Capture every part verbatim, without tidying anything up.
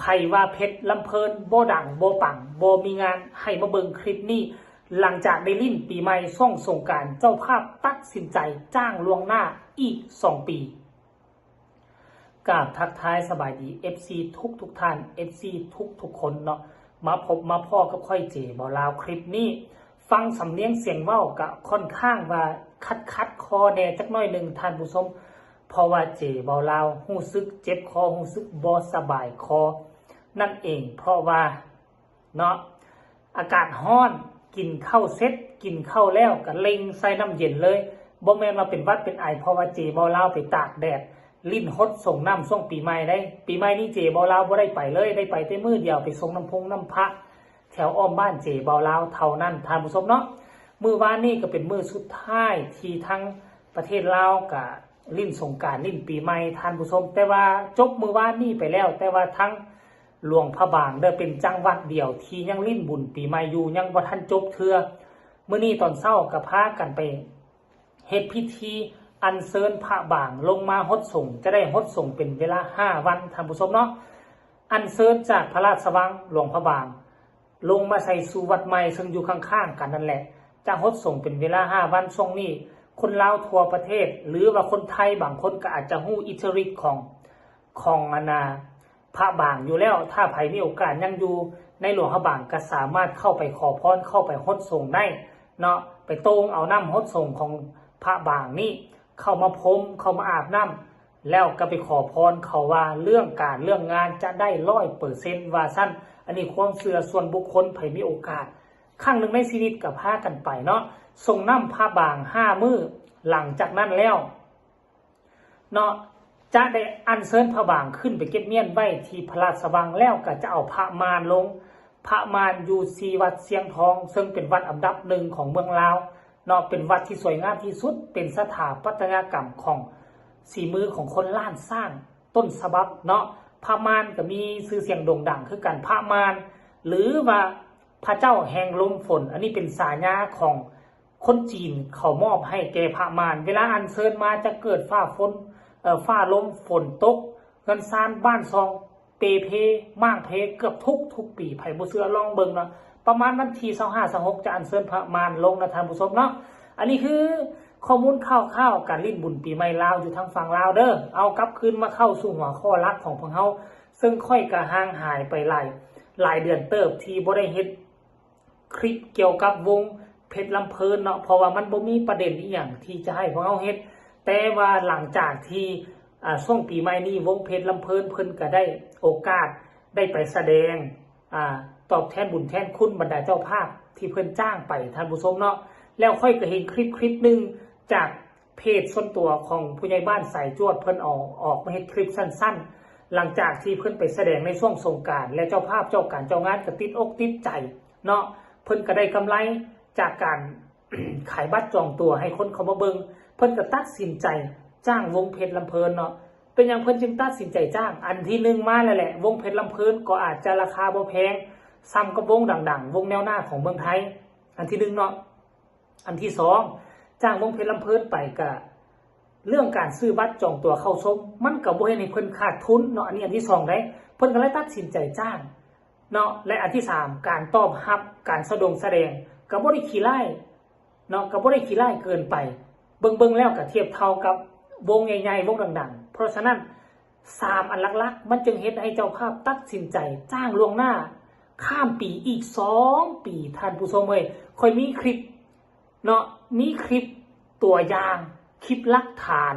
ไผว่าเพชรลำเพลินบ่ดังบ่ปังบ่มีงาน ให้มาเบิ่งคลิปนี้ หลังจากได้ลิ้นปีใหม่ช่วงสงกรานต์ เจ้าภาพตัดสินใจจ้างล่วงหน้าอีกสองปี กราบทักทายสบายดี เอฟซี ทุกทุกท่าน เอฟซี ทุกทุกคนเนาะ มาพบมาพ้อกับข้อยเจบ่าวลาวคลิปนี้ ฟังสำเนียงเสียงเว้ากะค่อนข้างว่าคัดคัดคอแหน่จักหน่อยหนึ่งท่านผู้ชม เพราะว่าเจบ่าวลาวรู้สึกเจ็บคอ รู้สึกบ่สบายคอ นั่นเอง เพราะว่าเนาะ อากาศร้อน กินข้าวเสร็จ กินข้าวแล้วกะเล็งใส่น้ำเย็นเลย บ่แม่นว่าเป็นหวัดเป็นไอ เพราะว่าเจบ่าวลาวไปตากแดด ลิ้นหดส่งน้ำช่วงปีใหม่ได้ ปีใหม่นี้เจบ่าวลาวบ่ได้ไปเลย ได้ไปแต่มื้อเดียว ไปส่งน้ำพงน้ำพระ แถวอ้อมบ้านเจบ่าวลาวเท่านั้นท่านผู้ชมเนาะ มื้อวานนี้ก็เป็นมื้อสุดท้ายที่ทั้งประเทศลาวกะลิ้นสงกรานต์ ลิ้นปีใหม่ท่านผู้ชม แต่ว่าจบมื้อวานนี้ไปแล้ว แต่ว่าทั้งหลวงพระบางเด้อ เป็นจังหวัดเดียวที่ยังลิ้นบุญปีใหม่อยู่ ยังบ่ทันจบเทื่อ มื้อนี้ตอนเช้าก็พากันไปเฮ็ดพิธีอัญเชิญพระบางลงมาหดสง จะได้หดสงเป็นเวลาห้าวันท่านผู้ชมเนาะ อัญเชิญจากพระราชวังหลวงพระบาง ลงมาใส่สู่วัดใหม่ซึ่งอยู่ข้างๆกันนั่นแหละ จะหดสงเป็นเวลาห้าวัน ช่วงนี้คนลาวทั่วประเทศ หรือว่าคนไทยบางคนก็อาจจะฮู้อิทธิฤทธิ์ของ ของอันน่ะพระบางอยู่แล้ว ถ้าไผมีโอกาสยังอยู่ในหลวงพระบางก็สามารถเข้าไปขอพร เข้าไปหดสงได้เนาะ ไปโต่งเอาน้ำหดสงของพระบางนี้ เข้ามาพรม เข้ามาอาบน้ำ แล้วก็ไปขอพรเขาว่าเรื่องการเรื่องงานจะได้ร้อยเปอร์เซ็นต์ว่าซั่น อันนี้ความเชื่อส่วนบุคคล ไผมีโอกาส ครั้งหนึ่งในชีวิตก็พากันไปเนาะ สงน้ำพระบางห้ามื้อ หลังจากนั้นแล้วเนาะ จะได้อัญเชิญพระบางขึ้นไปเก็บเมียนไว้ที่พระราชวัง แล้วก็จะเอาพระมารลง พระมารอยู่ที่วัดเชียงทอง ซึ่งเป็นวัดอันดับหนึ่งของเมืองลาวเนาะ เป็นวัดที่สวยงามที่สุด เป็นสถาปัตยกรรมของฝีมือของคนล้านสร้างต้นฉบับเนาะ พระมารก็มีชื่อเสียงโด่งดังคือกัน พระมาร หรือว่าพระเจ้าแห่งลมฝน อันนี้เป็นฉายาของคนจีนเขามอบให้แก่พระมาร เวลาอัญเชิญมาจะเกิดฟ้าฝน เอ่อ ฟ้าลมฝนตก เฮือนซานบ้านซอง เปเพ ม่างเพ เกือบทุกทุกปี ไผบ่เชื่อลองเบิ่งเนาะ ประมาณวันที่ซาวห้า ซาวหก จะอัญเชิญพระมารลงนะท่านผู้ชมเนาะ อันนี้คือข้อมูลคร่าวๆการลิ้นบุญปีใหม่ลาวอยู่ทางฝั่งลาวเด้อ เอากลับคืนมาเข้าสู่หัวข้อหลักของพวกเฮา ซึ่งข้อยก็ห่างหายไปหลาย หลายเดือนเติบที่บ่ได้เฮ็ดคลิปเกี่ยวกับวงเพชรลำเพลินเนาะ เพราะว่ามันบ่มีประเด็นอีหยังที่จะให้พวกเฮาเฮ็ด แต่ว่าหลังจากที่ อ่า ช่วงปีใหม่นี้วงเพชรลำเพลินเพิ่นก็ได้โอกาสได้ไปแสดง อ่า ตอบแทนบุญแทนคุณบรรดาเจ้าภาพที่เพิ่นจ้างไปท่านผู้ชมเนาะ แล้วข้อยก็เห็นคลิปคลิปหนึ่งจากเพจส่วนตัวของผู้ใหญ่บ้านสายจวด เพิ่นเอาออกมาเฮ็ดคลิปสั้นๆ หลังจากที่เพิ่นไปแสดงในช่วงสงกรานต์ และเจ้าภาพเจ้าการเจ้างานก็ติดอกติดใจเนาะ เพิ่นก็ได้กำไรจากการ ขายบัตรจองตั๋วให้คนเข้ามาเบิ่ง เพิ่นก็ตัดสินใจจ้างวงเพชรลำเพลินเนาะ เป็นหยังเพิ่นจึงตัดสินใจจ้าง อันที่หนึ่งมาแล้วแหละ วงเพชรลำเพลินก็อาจจะราคาบ่แพง ส่ำกับวงดังๆ วงแนวหน้าของเมืองไทย อันที่หนึ่งเนาะ อันที่สอง จ้างวงเพชรลำเพลินไปก็ เรื่องการซื้อบัตรจองตั๋วเข้าชม มันก็บ่เฮ็ดให้เพิ่นขาดทุนเนาะ อันนี้อันที่สองเด้ เพิ่นก็เลยตัดสินใจจ้างเนาะ และอันที่สาม การตอบรับ การแสดง แสดง ก็บ่ได้ขี้ร้ายเนาะ ก็บ่ได้ขี้ร้ายเกินไป เบิ่งๆแล้วก็เทียบเท่ากับวงใหญ่ๆ วงดังๆ เพราะฉะนั้น สามอันหลักๆ มันจึงเฮ็ดให้เจ้าภาพตัดสินใจจ้างล่วงหน้าข้ามปีอีกสองปี ท่านผู้ชมเอ้ย ข้อยมีคลิปเนาะ มีคลิปตัวอย่าง คลิปหลักฐาน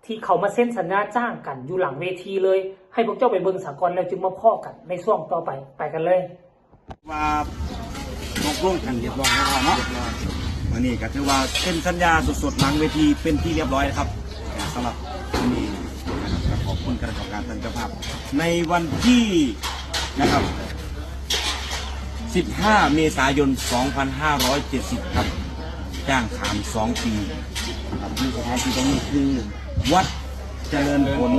ที่เขามาเซ็นสัญญาจ้างกันอยู่หลังเวทีเลย ให้พวกเจ้าไปเบิ่งซะก่อน แล้วจึงมาพ้อกันในช่วงต่อไป ไปกันเลย ว่าตกลงกันเรียบร้อยแล้วเนาะ วันนี้ก็ถือว่าเซ็นสัญญาสดๆหลังเวทีเป็นที่เรียบร้อยแล้วครับ สำหรับวันนี้นะครับ ขอบคุณคณะกรรมการท่านเจ้าภาพ ในวันที่นะครับ สิบห้า เมษายน สองพันห้าร้อยเจ็ดสิบ ครับ จ้างขามสองปีครับ ที่สถานที่ตรงนี้คือวัดเจริญผล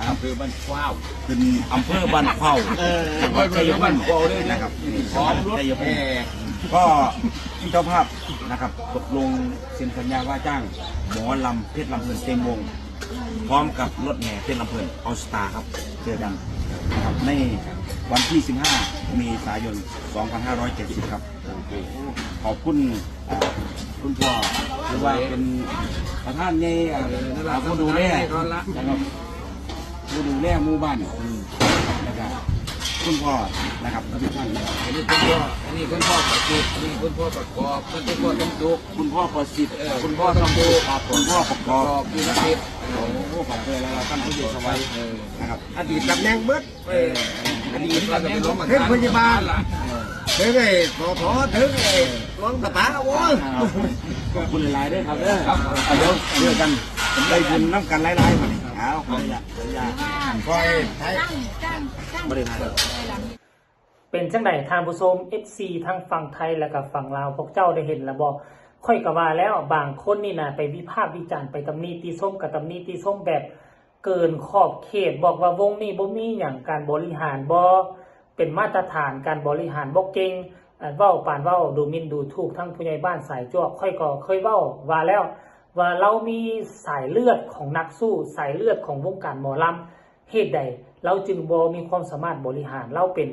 อำเภอบ้านเข้า เป็นอำเภอบ้านเข้า เออ จังหวัดชัยภูมิ บ้านเข้าเลย นะครับ พร้อมรถ ชัยภูมิ แห่ ก็เจ้าภาพนะครับ ตกลงเซ็นสัญญาว่าจ้างหมอลำเพชรลำเพลินเต็มวง พร้อมกับรถแห่เพชรลำเพลินออลสตาร์ครับ เจอกัน นะครับ ในวันที่ สิบห้า เมษายน สองพันห้าร้อยเจ็ดสิบ ครับ ขอบคุณ อ่า คุณพ่อ ถือว่าเป็นประธานใหญ่ อ่า เออ นั่นล่ะ ผู้ดูแล นั่นล่ะ นะครับ ผู้ดูแลหมู่บ้าน อืม นะครับ คุณพ่อนะครับ ทุกท่านนะครับ อันนี้คุณพ่อ อันนี้คุณพ่อประสิทธิ์ อันนี้คุณพ่อประกอบ คุณพ่อสมสุข คุณพ่อประสิทธิ์ เออ คุณพ่อสมสุขครับ คุณพ่อประกอบ ประกอบ อยู่นครเทพ โอ้โห ขอบคุณแล้ว ท่านผู้ช่วยสวัย เออ นะครับ อดีตตำแหน่งเบิด เออ อันนี้ก็จะเป็นรองประธาน เทพพยาบาล เออ เทพไอ้สอทอ เทพไอ้รองสภา โอ้ย ขอบคุณหลายๆด้วยครับเด้อ ครับ เอาเดี๋ยวเจอกัน ได้บุญนำกันหลายๆ บัดนี้ เอา ขออนุญาต ขออนุญาต คอยไทย บ่ได้ถ่าย เป็นจังใดท่านผู้ชม เอฟซี ทั้งฝั่งไทยและก็ฝั่งลาว พวกเจ้าได้เห็นแล้วบ่ ข้อยก็ว่าแล้ว บางคนนี่นะ ไปวิพากษ์วิจารณ์ ไปตำหนิติชม ก็ตำหนิติชมแบบเกินขอบเขต บอกว่าวงนี้บ่มีหยัง การบริหารบ่เป็นมาตรฐาน การบริหารบ่เก่ง อ่า เว้าปานเว้าดูหมิ่นดูถูกทั้งผู้ใหญ่บ้านสายจวก ข้อยก็เคยเว้าว่าแล้ว ว่าลาวมีสายเลือดของนักสู้ สายเลือดของวงการหมอลำ เหตุใดลาวจึงบ่มีความสามารถบริหาร ลาวเป็น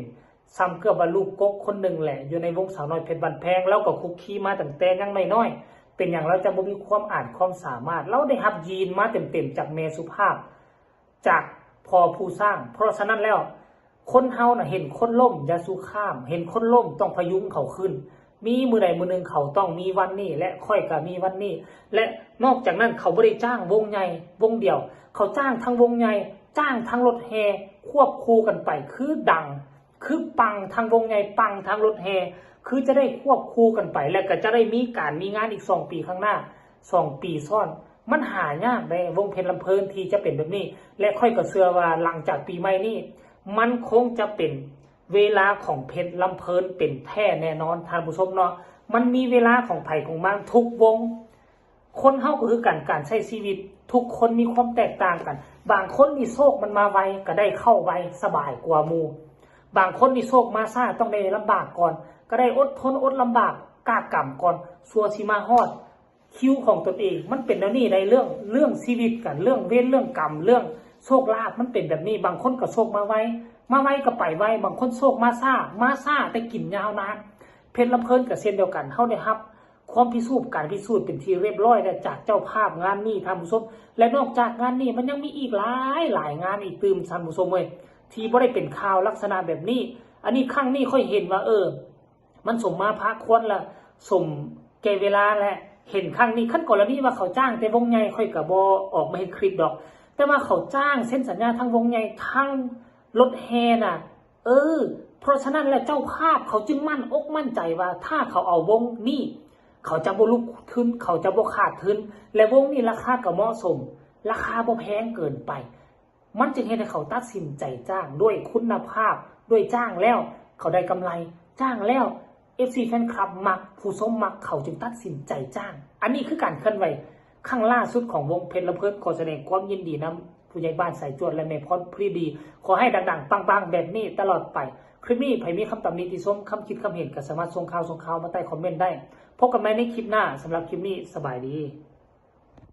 ส่ำเกือบว่าลูกกกคนหนึ่งแหละ อยู่ในวงสาวน้อยเพชรบ้านแพง ลาวก็คลุกคลีมาตั้งแต่ยังน้อยๆ เป็นหยังลาวจะบ่มีความอาจความสามารถ ลาวได้รับยีนมาเต็มๆ จากแม่สุภาพ จากพ่อผู้สร้าง เพราะฉะนั้นแล้ว คนเฮาน่ะ เห็นคนล้มอย่าสู่ข้าม เห็นคนล้มต้องพยุงเขาขึ้น มีมื้อใดมื้อหนึ่งเขาต้องมีวันนี้ และข้อยก็มีวันนี้ และนอกจากนั้นเขาบ่ได้จ้างวงใหญ่วงเดียว เขาจ้างทั้งวงใหญ่ จ้างทั้งรถแห่ ควบคู่กันไป คือดัง คือปังทั้งวงใหญ่ ปังทั้งรถแห่ คือจะได้ควบคู่กันไป และก็จะได้มีการมีงานอีกสองปีข้างหน้า สองปีซ้อน มันหายากเด้ วงเพชรลำเพลินที่จะเป็นแบบนี้ และข้อยก็เชื่อว่าหลังจากปีใหม่นี้ มันคงจะเป็นเวลาของเพชรลำเพลินเป็นแท้แน่นอน ท่านผู้ชมเนาะ มันมีเวลาของไผของมันทุกวง คนเฮาก็คือกัน การใช้ชีวิต ทุกคนมีความแตกต่างกัน บางคนนี่โชคมันมาไว ก็ได้เข้าไว สบายกว่าหมู่ บางคนนี่โชคมาช้า ต้องได้ลำบากก่อน ก็ได้อดทนอดลำบาก กากกำก่อน ชั่วสิมาฮอด คิวของตนเอง มันเป็นแนวนี้ในเรื่อง เรื่องชีวิตกัน เรื่องเวร เรื่องกรรม เรื่องโชคลาภ มันเป็นแบบนี้ บางคนก็โชคมาไว มาไวก็ไปไว บางคนโชคมาช้า มาช้าแต่กินยาวนาน เพชรลำเพลินก็เช่นเดียวกัน เฮาได้รับความพิสูจน์ การพิสูจน์เป็นที่เรียบร้อยแล้วจากเจ้าภาพงานนี้ ท่านผู้ชม และนอกจากงานนี้มันยังมีอีกหลายหลายงานอีกตื่ม ท่านผู้ชมเว้ย ที่บ่ได้เป็นข่าวลักษณะแบบนี้ อันนี้ครั้งนี้ข้อยเห็นว่า เออ มันสมมาพาควรละ สมแก่เวลาและ เห็นครั้งนี้ คันกรณีว่าเขาจ้างแต่วงใหญ่ ข้อยก็บ่ออกมาเฮ็ดคลิปดอก แต่ว่าเขาจ้างเซ็นสัญญาทั้งวงใหญ่ ทั้งรถแห่น่ะ เออ เพราะฉะนั้นแล้วเจ้าภาพเขาจึงมั่นอกมั่นใจว่าถ้าเขาเอาวงนี้ เขาจะบ่ลุกทุน เขาจะบ่ขาดทุน และวงนี้ราคาก็เหมาะสม ราคาบ่แพงเกินไป มันจึงเฮ็ดให้เขาตัดสินใจจ้างด้วยคุณภาพ ด้วยจ้างแล้วเขาได้กำไร จ้างแล้ว เอฟซี แฟนคลับมัก ผู้ชมมัก เขาจึงตัดสินใจจ้าง อันนี้คือการเคลื่อนไหวครั้งล่าสุดของวงเพชรลำเพลิน ขอแสดงความยินดีนำผู้ใหญ่บ้านสายจวดและแม่พรพรีดี ขอให้ดังๆ ปังๆ แบบนี้ตลอดไป คลิปนี้ไผมีคำตำหนิติชม คำคิดคำเห็นก็สามารถส่งข่าวส่งข่าวมาใต้คอมเมนต์ได้ พบกันใหม่ในคลิปหน้า สำหรับคลิปนี้สบายดี